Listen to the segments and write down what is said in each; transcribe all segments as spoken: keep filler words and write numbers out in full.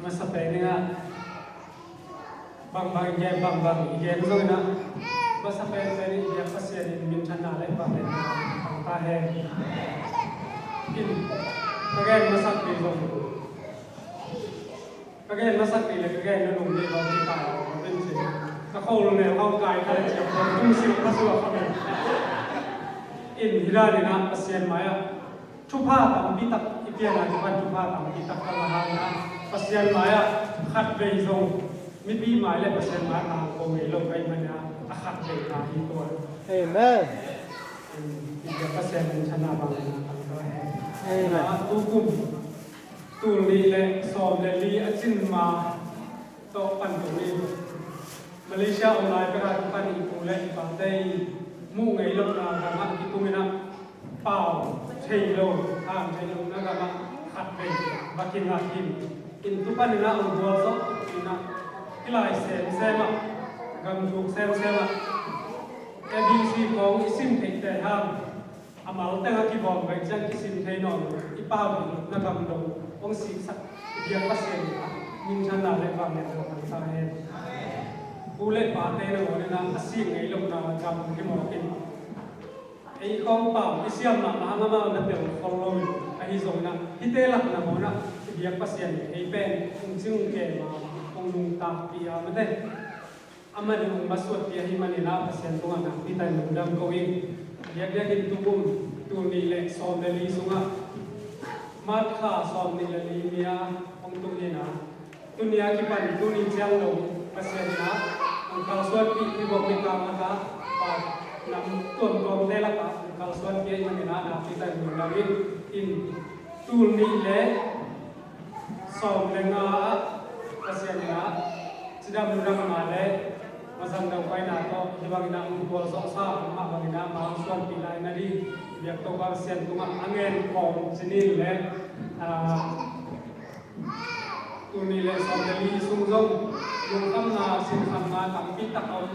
Masa pen in ah bangbang i gen, bangbang i gen zong in ah, masa pen pen i biak Pasian in minthanna le vangliatna tang ta hen. In ka gen masak ding zong, ka gen masak ding le ka gen nunung ding zong kikai lo, pen cin ka khol neu hau kai kha le ciang kong tung sil ka suak kha men. In hi dan in ah Pasian mai ah thupha tampi tak i pian a kipan thupha tampi tak ka ngah hang in ah, Pasian mai ah khat vei zong mipi mai le Pasian mai ah tangko ngei lo ka hih man in ah, a khat vei ka hi tuan. Amen. Tua Pasian in thanna bang in ah tang ka hen. Amen. Ah, tu kum tul nih le sawm le li a cin ma tawh pan tung in, Malaysia om lai pek a kipan i pu le i pate i muh ngei lohna gam ah kitung in ah, pau thei lo, hang thei lohna gam ah khat vei va kingak hi. In tu pan in ah hong gualzawh in ah, hih lai semsem ah, gamzuk semsem ah A B C khawng i sim theih teh hang, a mal teng a kibawm vei ciang kisim thei nawn lo, i pau ding na gam dong hong siksak i biak Pasian in ah minthanna le vangliatna tang ta hen. Pu le pate nangawn in ah a sik ngei lohna gam hi mawk in, ei khawng pau i siam mahmah hang amau na tel khol lo in, ahi zong in ah hihte lak nangawn ah i biak Pasian in ei pen hong cing kem a, hong nungtakpih a, mate amah in hong masuatpih ahih manin ah Pasian tungah nakpi takin lungdam ko ing. Biakbiak in tu kum tul nih le sawm le li sungah, March kha sawm nih le li ni a hong tung hi in ah, tuni a kipan tuni ciang dong Pasian in ah hong kalsuanpih, hibawk mikang lakah, nam tuamtuamte lakah hong kalsuanpih ahih manin ah nakpi takin lungdam ing. In tul nih le sawm le nga ah Pasian in ah cidam ludamna le mazang daupaina tawh hih bangin ah hong gualzawhsa, amah bangin ah amah hong suanpih lai nading biak Topa Pasian tungah a ngen khawm ci ni le, ah, tul nih le sawm le li sung zong lungkhamna sinkhamna tampi tak a om.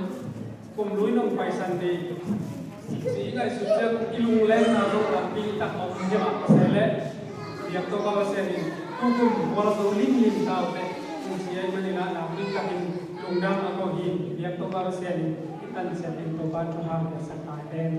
Kum lui nong paisan ding ci i ngaihsut ciang i lunglenna zong tampi tak a om hi mah ka se leh, biak Topa Pasian in tu kum gualzo limlim ta uh teh hong ci ahih manin ah nakpi takin lungdam a ko hi. Biak Topa Pasian in i tan ciat in Topa thupha hong piaksak ta hen.